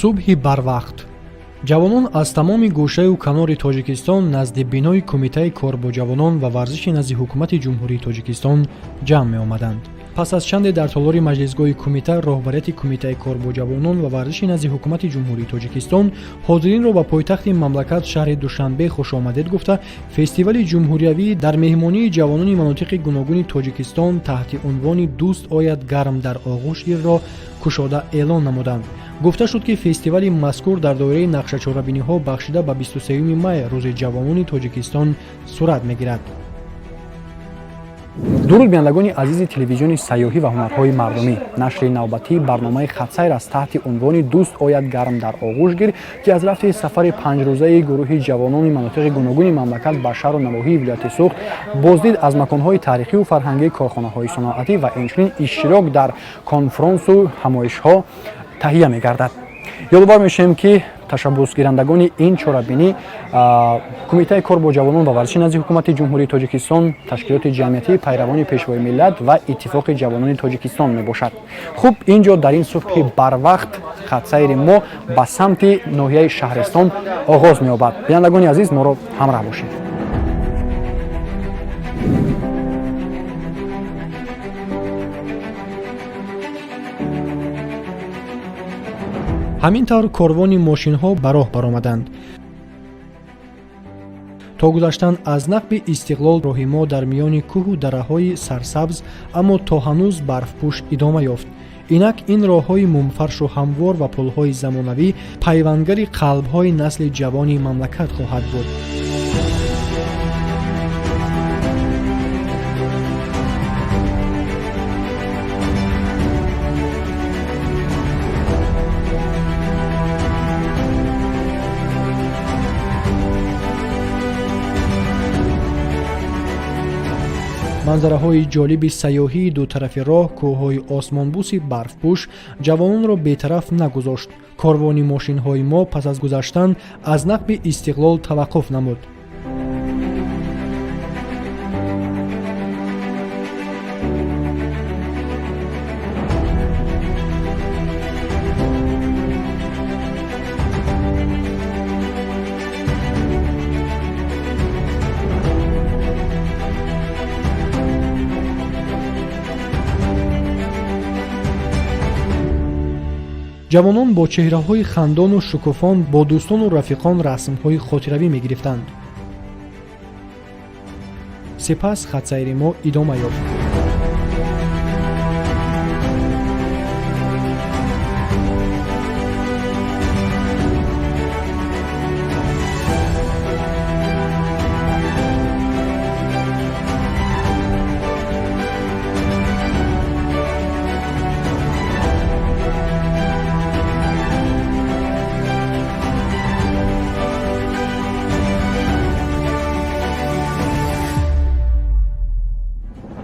Субҳи барвақт ҷавонон аз тамоми гӯшаю канори Тоҷикистон назди бинои Кумитаи кор бо ҷавонон ва варзиши назди Ҳукумати Ҷумҳурии Тоҷикистон ҷамъ меомаданд. Пас аз чанде дар толори маҷлисгоҳи кумита роҳбарияти Кумитаи кор бо ҷавонон ва варзиши назди Ҳукумати Ҷумҳурии Тоҷикистон ҳозиринро ба пойтахти мамлакат, шаҳри Душанбе, хушомадед гуфта, фестивали ҷумҳуриявӣ дар меҳмонии ҷавонони манотиқи гуногуни Тоҷикистон таҳти унвони «Дӯст ояд, гарм дар оғӯш гирро» кушода эълон намуданд. Гуфта шуд, ки фестивали мазкур дар доираи нақшачорабиниҳо бахшида ба 23 май, Рӯзи ҷавонони Тоҷикистон, сурат мегирад. Дуруд, бинандагони азизи телевизиони сайёҳӣ ва ҳунарҳои мардумӣ! Нашри навбатии барномаи «Хатсайр» аз таҳти унвони «Дӯст ояд, гарм дар оғӯш гир», ки аз рафти сафари панҷрӯзаи гурӯҳи ҷавонони манотиқи гуногуни мамлакат ба шаҳру навоҳии вилояти Суғд, боздид аз маконҳои таърихию фарҳангӣ, корхонаҳои саноатӣ ва инчунин иштирок дар конфронсу ҳамоишҳо таҳия мегардад. Ёдовар мешавем, ки ташаббусгирандагони ин чорабинӣ Кумитаи кор бо ҷавонон ва варзиши назди Ҳукумати Ҷумҳурии Тоҷикистон, ташкилоти ҷамъиятии пайравони Пешвои миллат ва Иттифоқи ҷавонони Тоҷикистон мебошад. Хуб, ин ҷо дар ин субҳи барвақт хатсайри мо ба самти ноҳияи Шаҳристон оғоз меёбад. Бинандагони азиз, моро ҳамроҳ бошед. Ҳамин тавр корвони мошинҳо ба роҳ баромаданд. То гузаштан аз нақби Истиқлол роҳи мо дар миёни кӯҳу дараҳои сарсабз, аммо то ҳанӯз барфпӯш идома ёфт. Инак ин роҳҳои мумфаршу ҳамвор ва пулҳои замонавӣ пайвандгари қалбҳои насли ҷавони мамлакат хоҳад буд. Манзараҳои ҷолиби сайёҳии дутарафи роҳ, кӯҳҳои осмонбӯси барфпӯш ҷавононро бетараф нагузошт. Корвони мошинҳои мо пас аз гузаштан аз нақби Истиқлол таваққуф намуд. Ҷавонон бо чеҳраҳои хандону шукуфон бо дӯстону рафиқон расмҳои хотиравӣ мегирифтанд. Сипас хатсайри мо идома ёфт.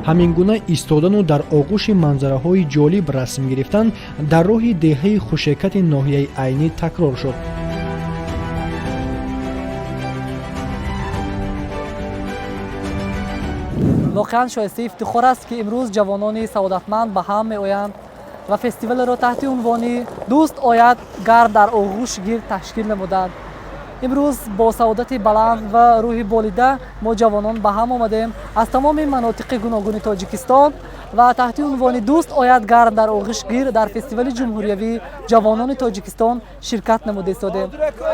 Ҳамин гуна истодану дар оғӯши манзараҳои ҷолиб расм гирифтан дар роҳи деҳаи Хушекати ноҳияи Айнӣ такрор шуд. Воқеан, шоистаи ифтихор аст, ки имрӯз ҷавонони саодатманд ба ҳам меоянд ва фестивалеро таҳти унвони «Дӯст ояд, гарм дар оғӯш гир» ташкил намуданд. Имрӯз бо саодати баланд ва рӯҳи болида мо ҷавонон ба ҳам омадем аз тамоми манотиқи гуногуни Тоҷикистон ва таҳти унвони «Дӯст ояд, гарм дар оғӯш гир» дар фестивали ҷумҳуриявии ҷавонони Тоҷикистон ширкат намуда истодем.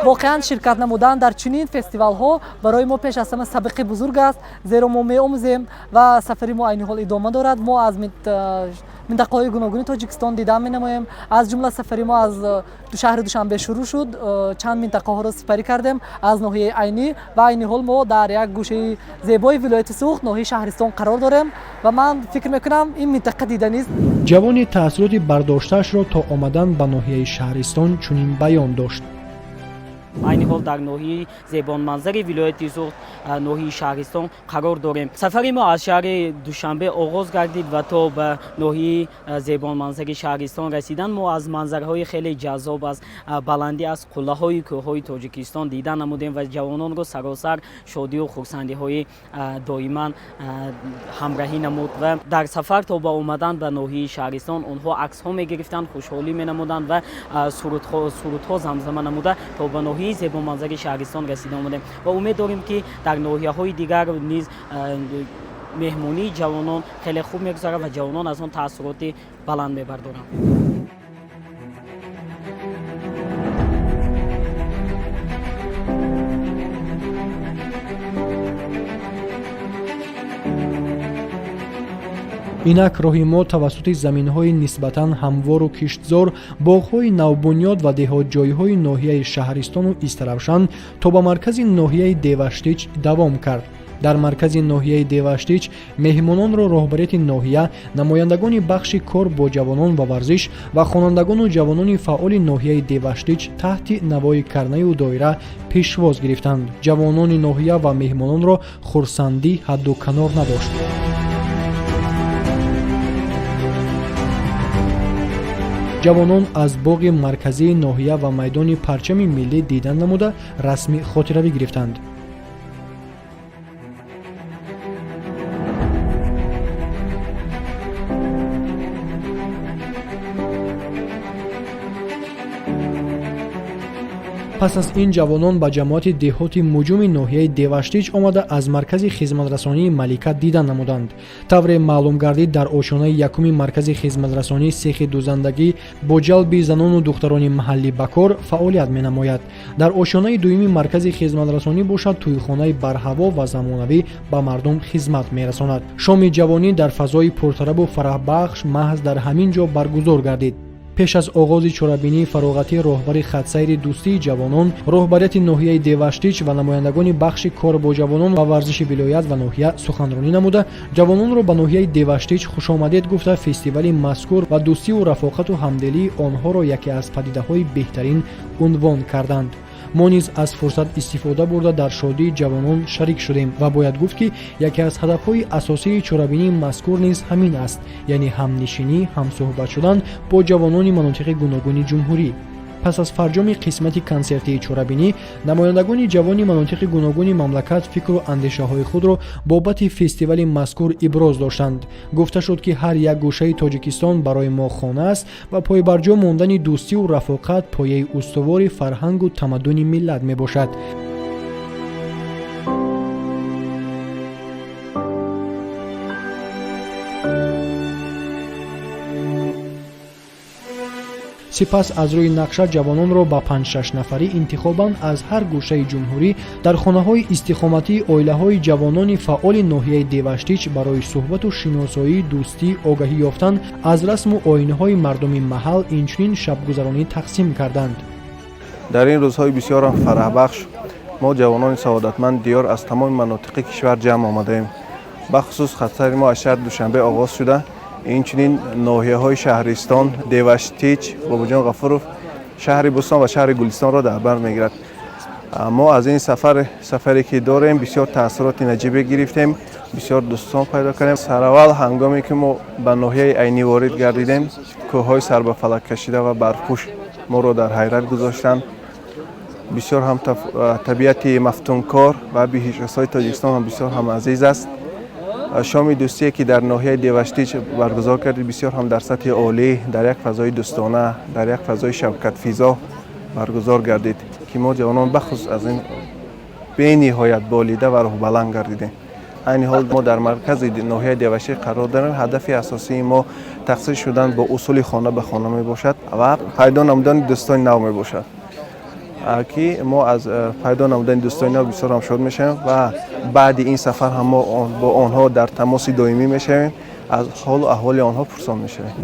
Воқеан, ширкат намудан дар чунин фестивалҳо барои мо пеш аз ҳама сабақи бузург аст, зеро мо меомӯзем ва сафари мо айни ҳол идома дорад. Мо аз минтақаҳои гуногуни Тоҷикистон дидан менамоем. Аз ҷумла сафари мо аз шаҳри Душанбе шурӯъ шуд, чанд минтақаҳоро сипарӣ кардем аз ноҳияи Айнӣ ва айни ҳол мо дар як гӯшаи зебои вилояти Суғд, ноҳияи Шаҳристон қарор дорем ва ман фикр мекунам, ин минтақа диданист. Ҷавони таассуроти бардоштаашро то омадан ба ноҳияи Шаҳристон чунин баён дошт. Айни ҳол дар ноҳияи зебонманзари вилояти Суғд, ноҳияи Шаҳристон қарор дорем. Сафари мо аз шаҳри Душанбе оғоз гардид ва то ба ноҳияи зебонманзари Шаҳристон расидан мо аз манзараҳои хеле ҷаззоб, аз баландӣ, аз қуллаҳои кӯҳҳои Тоҷикистон дида намудем ва ҷавононро саросар шодию хурсандиҳои доиман ҳамраҳӣ намуд. Ва дар сафар то ба омадан ба ноҳияи Шаҳристон онҳо аксҳо мегирифтанд, хушҳолӣ менамуданд ва сурудҳо замзама намуда то ба ноҳияи зебоманзари Шаҳристон расида омадем ва умед дорем, ки дар ноҳияҳои дигар низ меҳмонии ҷавонон хеле хуб мегузарад ва ҷавонон аз он таассуроти баланд мебардоранд. Инак роҳи мо тавассути заминҳои нисбатан ҳамвору киштзор, боғҳои навбунёд ва деҳотҷойҳои ноҳияи Шаҳристону Истаравшан то ба маркази ноҳияи Деваштич давом кард. Дар маркази ноҳияи Деваштич меҳмононро роҳбарияти ноҳия, намояндагони бахши кор бо ҷавонон ва варзиш ва хонандагону ҷавонони фаъоли ноҳияи Деваштич таҳти навои карнаю доира пешвоз гирифтанд. Ҷавонони ноҳия ва меҳмононро хурсандӣ ҳадду канор надошт. Ҷавонон аз боғи марказии ноҳия ва майдони парчами миллӣ дидан намуда, расми хотиравӣ гирифтанд. Пас аз ин ҷавонон ба ҷамоати деҳоти Муҷуми ноҳияи Деваштич омада, аз маркази хизматрасонии Малика дидан намуданд. Тавре маълум гардид, дар ошёнаи якуми маркази хизматрасонӣ сехи дузандагӣ бо ҷалби занону духтарони маҳаллӣ ба кор фаъолият менамояд. Дар ошёнаи дуюми маркази хизматрасонӣ бошад, тӯйхонаи барҳаво ва замонавӣ ба мардум хизмат мерасонад. Шоми ҷавонӣ дар фазои пуртарабу фараҳбахш маҳз дар ҳамин ҷо баргузор гардид. Пеш аз оғози чорабинии фароғатӣ роҳбари хатсайри дӯстии ҷавонон, роҳбарияти ноҳияи Деваштич ва намояндагони бахши кор бо ҷавонон ва варзиши вилоят ва ноҳия суханронӣ намуда, ҷавононро ба ноҳияи Деваштич хушомадед гуфта, фестивали мазкур ва дӯстиву рафоқату ҳамдилии онҳоро яке аз падидаҳои беҳтарин унвон карданд. Мо низ аз фурсат истифода бурда, дар шодии ҷавонон шарик шудем ва бояд гуфт, ки яке аз ҳадафҳои асосии чорабинии мазкур низ ҳамин аст, яъне ҳамнишинӣ, ҳамсӯҳбат шудан бо ҷавонони манотиқи гуногуни ҷумҳурӣ. Пас аз фарҷоми қисмати консертии чорабинӣ намояндагони ҷавони манотиқи гуногуни мамлакат фикру андешаҳои худро бобати фестивали мазкур иброз доштанд. Гуфта шуд, ки ҳар як гӯшаи Тоҷикистон барои мо хона аст ва пойбарҷо мондани дӯстиву рафоқат пояи устувори фарҳангу тамаддуни миллат мебошад. Сипас аз рӯи нақша ҷавононро ба панҷ-шаш нафарӣ интихобан аз ҳар гӯшаи ҷумҳурӣ дар хонаҳои истиқоматии оилаҳои ҷавонони фаъоли ноҳияи Деваштич барои суҳбату шиносоӣ, дӯстӣ, огаҳӣ ёфтан аз расму оинҳои мардуми маҳал, инчунин шабгузаронӣ тақсим карданд. Дар ин рӯзҳои бисёрам фараҳбахш мо, ҷавонони саодатманд диёр, аз тамоми манотиқи кишвар ҷамъ омадаем. Бахусус хатсайри мо аз шаҳри Душанбе оғоз шуда, инчунин ноҳияҳои Шаҳристон, Деваштич, Бобоҷон Ғафуров, шаҳри Бӯстон ва шаҳри Гулистонро дар бар мегирад. Мо аз ин сафаре ки дорем, бисёр таассуроти наҷибе гирифтем, бисёр дӯстон пайдо кардем. Сараввал, ҳангоме ки мо ба ноҳияи Айнӣ ворид гардидем, кӯҳҳои сарбафалак кашида ва барфпӯш моро дар ҳайрат гузоштанд. Бисёр ҳам табиати мафтункор ва биҳиштҳои Тоҷикистон ҳам бисёр ҳам азиз аст. Шоми дӯстие, ки дар ноҳияи Деваштич баргузор кардид, бисёр ҳам дар сатҳи олӣ, дар як фазои дӯстона, дар як фазои шавкатфизо баргузор гардид, ки мо, ҷавонон, бахусус аз ин бениҳоят болида ва рӯҳбаланд гардидем. Айни ҳол мо дар маркази ноҳияи Деваштич қарор дорем. Ҳадафи асосии мо тақсим шудан бо усули хона ба хона мебошад ва пайдо намудани дӯстони нав мебошад, ки мо аз пайдо намудани дӯстони нав бисёр ҳам шод мешавем ва баъди ин сафар ҳам мо бо онҳо дар тамоси доимӣ мешавем, аз ҳолу аҳволи онҳо пурсон мешавем.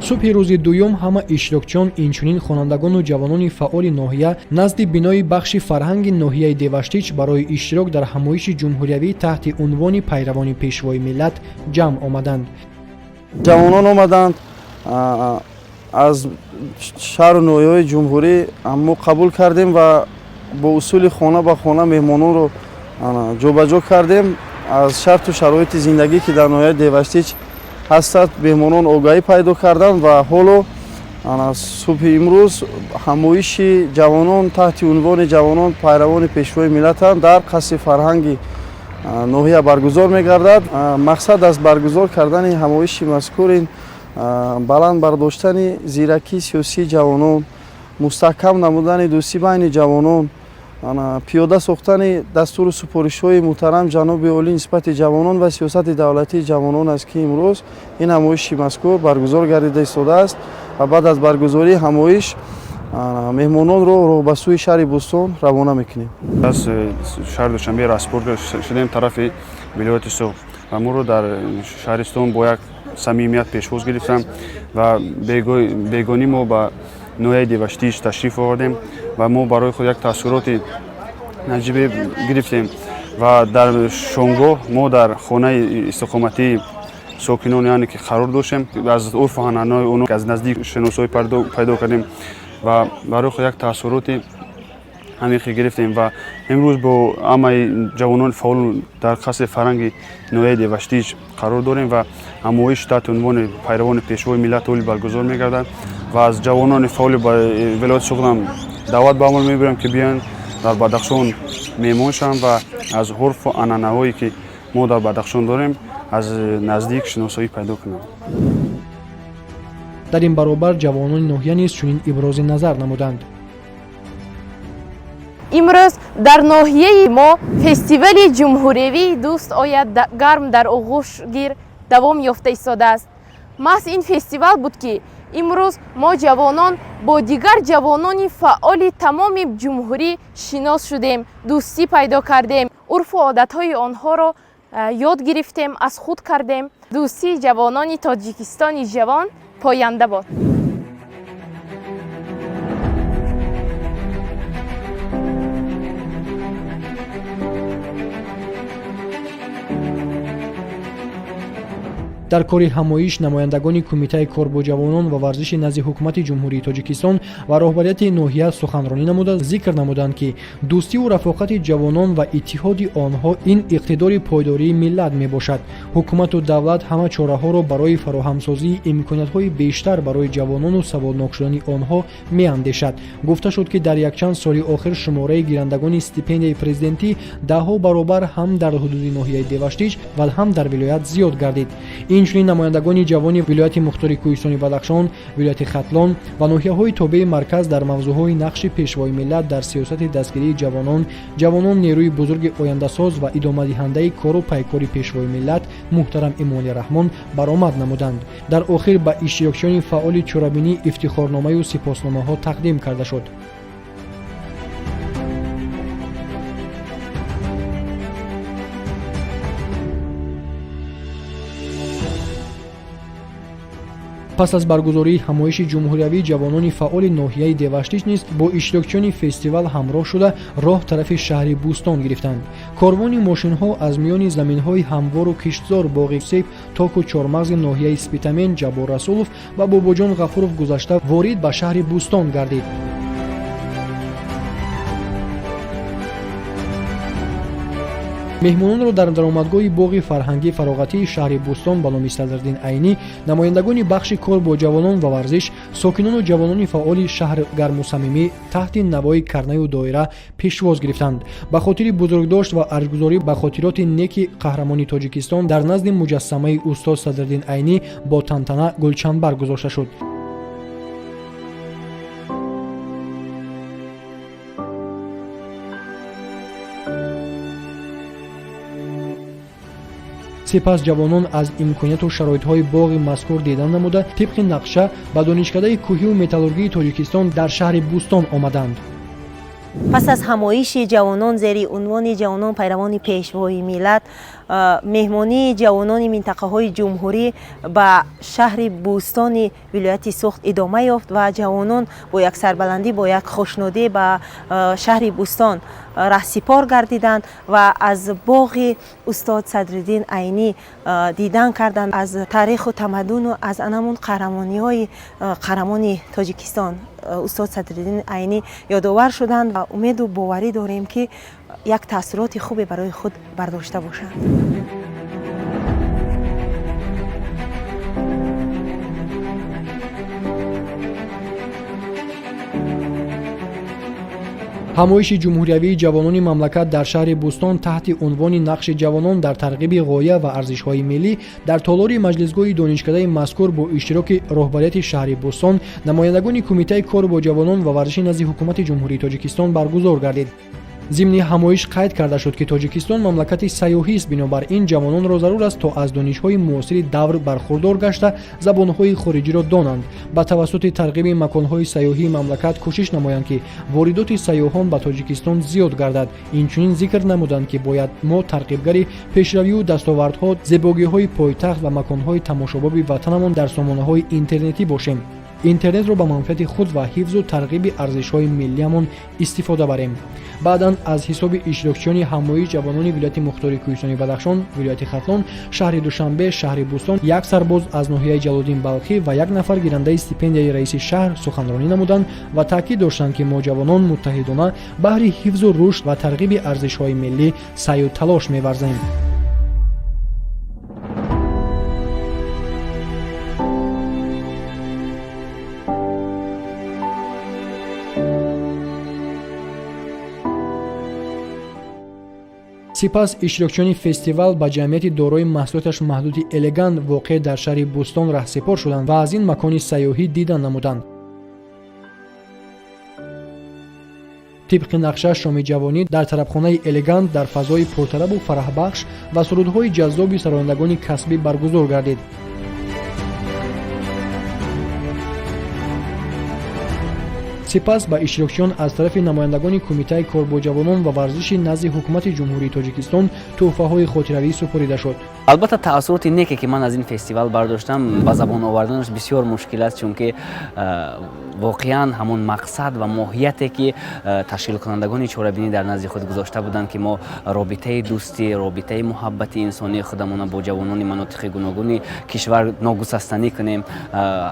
Субҳи рӯзи дуюм ҳама иштирокчиён, инчунин хонандагону ҷавонони фаъоли ноҳия назди бинои бахши фарҳанги ноҳияи Деваштич барои иштирок дар ҳамоиши ҷумҳуриявӣ таҳти унвони пайравони пешвои миллат ҷамъ омаданд. Ҷавонон омаданд аз шаҳру ноҳияҳои ҷумҳурӣ, мо қабул кардем ва бо усули хона ба хона меҳмононро ҷобаҷо кардем. Аз шарту шароити зиндагӣ, ки дар ноҳияи Деваштич ҳастад, меҳмонон огаҳӣ пайдо карданд ва ҳоло субҳи имрӯз ҳамоиши ҷавонон таҳти унвони ҷавонон пайравони пешвои миллатанд дар қасри фарҳанги ноҳия баргузор мегардад. Мақсад аз баргузор кардани ҳамоиши мазкур ин баланд бардоштани зиракии сиёсии ҷавонон, мустаҳкам намудани дӯстӣ байни ҷавонон, пиёда сохтани дастуру супоришҳои муҳтарам ҷаноби олӣ нисбати ҷавонон ва сиёсати давлатии ҷавонон аст, ки имрӯз ин ҳамоиши мазкур баргузор гардида истодааст ва баъд аз баргузории ҳамоиш меҳмононро роҳ ба сӯи шаҳри Бӯстон равона мекунем. Аз шаҳри Душанбе распорт шудем тарафи вилояти Суғд ва моро дар шаҳристон бо як самимият пешвоз гирифтам ва бегонӣ мо ба ноҳияи Деваштич ташриф овардем ва мо барои худ як таассуроти наҷибе гирифтем ва дар шомгоҳ мо дар хонаи истиқоматии сокинон, яъне ки қарор доштем, аз урфу анъанаҳои онҳо аз наздик шиносоӣ пайдо кардем ва барои худ як таассуроти амиқе гирифтем ва имрӯз бо ҳамаи ҷавонони фаъол дар қасри фарҳанги ноҳияи Деваштич қарор дорем ва ҳамоиш таҳти унвони пайравони пешвои миллат ҳоли баргузор мегардад ва аз ҷавонони фаъоли вилояти Суғдам даъват ба амал мебарем, ки биёянд дар Бадахшон меҳмон шаванд ва аз урфу анъанаҳое, ки мо дар Бадахшон дорем, аз наздик шиносоӣ пайдо кунанд. Дар ин баробар ҷавонони ноҳия низ чунин ибрози назар намуданд. Имрӯз дар ноҳияи мо фестивали ҷумҳуриявии «Дӯст ояд, гарм дар оғӯш гир» давом ёфта истодааст. Маҳз ин фестивал буд, ки имрӯз мо ҷавонон бо дигар ҷавонони фаъоли тамоми ҷумҳурӣ шинос шудем, дӯстӣ пайдо кардем, урфу одатҳои онҳоро ёд гирифтем, аз худ кардем. Дӯстии ҷавонони Тоҷикистони ҷавон поянда бод! Дар кори ҳамоиш намояндагони Кумитаи кор бо ҷавонон ва варзиши назди Ҳукумати Ҷумҳурии Тоҷикистон ва роҳбарияти ноҳия суханронӣ намуда, зикр намуданд, ки дӯстиву рафоқати ҷавонон ва иттиҳоди онҳо ин иқтидори пойдории миллат мебошад. Ҳукумату давлат ҳама чораҳоро барои фароҳамсозии имкониятҳои бештар барои ҷавонону саводнок шудани онҳо меандешад. Гуфта шуд, ки дар якчанд соли охир шумораи гирандагони стипендияи президентӣ даҳҳо баробар ҳам дар ҳудуди ноҳияи Деваштич ва ҳам дар вилоят зиёд гардид. Инчунин намояндагони ҷавони вилояти мухтори Кӯҳистони Бадахшон, вилояти Хатлон ва ноҳияҳои тобеи марказ дар мавзӯъҳои нақши пешвои миллат дар сиёсати дастгирии ҷавонон, ҷавонон нерӯи бузурги ояндасоз ва идомадиҳандаи кору пайкори пешвои миллат муҳтарам Эмомалӣ Раҳмон баромад намуданд. Дар охир ба иштирокчиёни фаъоли чорабинӣ ифтихорномаю сипосномаҳо тақдим карда шуд. Пас аз баргузории ҳамоиши ҷумҳуриявии ҷавонони фаъоли ноҳияи Деваштич низ бо иштирокчиёни фестивал ҳамроҳ шуда, роҳ тарафи шаҳри Бӯстон гирифтанд. Корвони мошинҳо аз миёни заминҳои ҳамвору киштзор, боғи себ, току чормағзи ноҳияи Спитамен, Ҷаббор Расулов ва Бобоҷон Ғафуров гузашта, ворид ба шаҳри Бӯстон гардид. Меҳмононро дар даромадгоҳи боғи фарҳангӣ фароғатии шаҳри Бӯстон ба номи Садриддин Айнӣ намояндагони бахши кор бо ҷавонон ва варзиш, сокинону ҷавонони фаъоли шаҳр гарму самимӣ таҳти навои карнаю доира пешвоз гирифтанд. Ба хотири бузургдошт ва арҷгузорӣ ба хотироти неки қаҳрамони Тоҷикистон дар назди муҷассамаи устод Садриддин Айнӣ бо тантана гулчанбар гузошта шуд. Сипас ҷавонон аз имконияту шароитҳои боғи мазкур дидан намуда, тибқи нақша ба Донишкадаи кӯҳиву металлургии Тоҷикистон дар шаҳри Бӯстон омаданд. Пас аз ҳамоиши ҷавонон зери унвони ҷавонон пайравони пешвои миллат, меҳмонии ҷавонони минтақаҳои ҷумҳурӣ ба шаҳри Бӯстони вилояти Суғд идома ёфт ва ҷавонон бо як сарбаландӣ, бо як хушнудӣ ба шаҳри Бӯстон раҳсипор гардиданд ва аз боғи устод Садриддин Айнӣ дидан карданд, аз таъриху тамаддуну аз анамун қаҳрамониҳои қаҳрамони Тоҷикистон устод Садриддин Айнӣ ёдовар шуданд ва умеду боварӣ дорем, ки як таассуроти хубе барои худ бардошта бошанд. Ҳамоиши ҷумҳуриявии ҷавонони мамлакат дар шаҳри Бӯстон таҳти унвони нақши ҷавонон дар тарғиби ғоя ва арзишҳои миллӣ дар толори маҷлисгоҳи донишкадаи мазкур бо иштироки роҳбарияти шаҳри Бӯстон, намояндагони Кумитаи кор бо ҷавонон ва варзиши назди Ҳукумати Ҷумҳурии Тоҷикистон баргузор гардид. Зимни ҳамоиш қайд карда шуд, ки Тоҷикистон мамлакати сайёҳист, бинобар ин ҷавононро зарур аст, то аз донишҳои муосири давр бархурдор гашта, забонҳои хориҷиро донанд, ба тавассути тарғиби маконҳои сайёҳии мамлакат кӯшиш намоянд, ки воридоти сайёҳон ба Тоҷикистон зиёд гардад. Инчунин зикр намуданд, ки бояд мо тарғибгари пешравию дастовардҳо, зебогиҳои пойтахт ва маконҳои тамошобоби ватанамон дар сомонаҳои интернетӣ бошем, интернетро ба манфиати худ ва ҳифзу тарғиби арзишҳои миллиамон истифода барем. Баъдан аз ҳисоби иштирокчиёни ҳамоиш ҷавонони вилояти мухтори Кӯҳистони Бадахшон, вилояти Хатлон, шаҳри Душанбе, шаҳри Бӯстон, як сарбоз аз ноҳияи Ҷалолиддин Балхӣ ва як нафар гирандаи стипендияи раиси шаҳр суханронӣ намуданд ва таъкид доштанд, ки мо ҷавонон муттаҳидона баҳри ҳифзу рушд ва тарғиби арзишҳои миллӣ саъю талош меварзем. Сипас иштирокчиёни фестивал ба ҷамъияти дорои маҳсулоташ маҳдуди Элегант воқеъ дар шаҳри Бӯстон раҳсипор шуданд ва аз ин макони сайёҳӣ дидан намуданд. Тибқи нақша, шоми ҷавонӣ дар тарабхонаи Элегант дар фазои пуртарабу фараҳбахш ва сурудҳои ҷаззоби сарояндагони касбӣ баргузор гардид. Сипас ба иштирокчиён аз тарафи намояндагони Кумитаи кор бо ҷавонон ва варзиши назди Ҳукумати Ҷумҳурии Тоҷикистон тӯҳфаҳои хотиравӣ супорида шуд. Албатта, таассуроти неке, ки ман аз ин фестивал бардоштам, ба забон оварданаш бисёр мушкил аст, чунки воқеан ҳамон мақсад ва моҳияте, ки ташкилкунандагони чорабинӣ дар назди худ гузошта буданд, ки мо робитаи дӯстӣ, робитаи муҳаббати инсонии худамона бо ҷавонони манотиқи гуногуни кишвар ногусастанӣ кунем,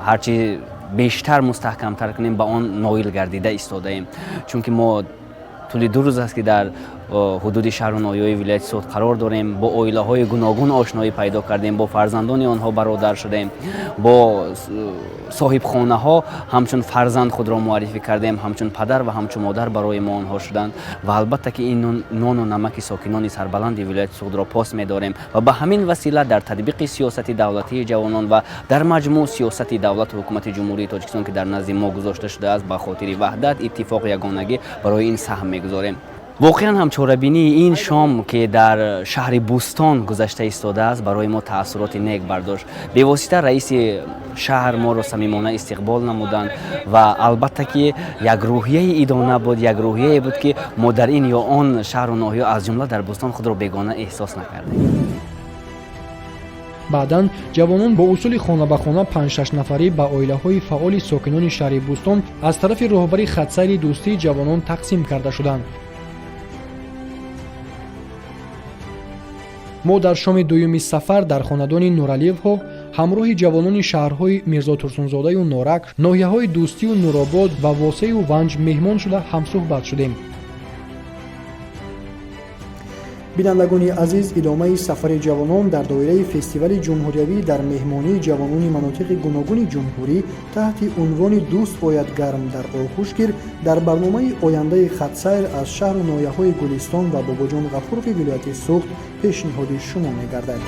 ҳарчи бештар мустаҳкамтар кунем, ба он ноил гардида истодаем, чунки мо тӯли 2 рӯз аст, ки дар ҳудуди шаҳру ноҳияҳои вилояти Суғд қарор дорем, бо оилаҳои гуногун ошноӣ пайдо кардем, бо фарзандони онҳо бародар шудем, бо соҳибхонаҳо ҳамчун фарзанд худро муаррифӣ кардем, ҳамчун падар ва ҳамчун модар барои мо онҳо шуданд ва албатта, ки ин нону намаки сокинони сарбаланди вилояти Суғдро пос медорем ва ба ҳамин васила дар татбиқи сиёсати давлатии ҷавонон ва дар маҷмӯъ сиёсати давлату ҳукумати Ҷумҳурии Тоҷикистон, ки дар назди мо гузошта шудааст, ба хотири ваҳдат, иттифоқ, ягонагӣ барои ин саҳм мегузорем. Воқеан ҳам чорабинии ин шом, ки дар шаҳри Бӯстон гузашта истодааст, барои мо таассуроти нек бардошт. Бевосита раиси шаҳр моро самимона истиқбол намуданд ва албатта, ки як рӯҳияи идона буд, як рӯҳияе буд, ки мо дар ин ё он шаҳру ноҳия, аз ҷумла дар Бӯстон, худро бегона эҳсос накардем. Баъдан ҷавонон бо усули хона ба хона панҷ-шаш нафарӣ ба оилаҳои фаъоли сокинони шаҳри Бӯстон аз тарафи роҳбари хатсайри дӯстии ҷавонон тақсим карда шуданд. Мо дар шоми дуюми сафар дар хонадони Нуралиевҳо ҳамроҳи ҷавонони шаҳрҳои Мирзотурсунзодаю Норак, ноҳияҳои Дӯстию Нуробод ва Восею Ванҷ меҳмон шуда ҳамсӯҳбат шудем. Бинандагони азиз, идомаи сафари ҷавонон дар доираи фестивали ҷумҳуриявӣ дар меҳмонии ҷавонони манотиқи гуногуни ҷумҳурӣ таҳти унвони «Дӯст ояд, гарм дар оғӯш гир» дар барномаи ояндаи хатсайр аз шаҳру ноҳияҳои Гулистон ва Бобоҷон Ғафурови вилояти Суғд пешниҳоди шумо мегардад.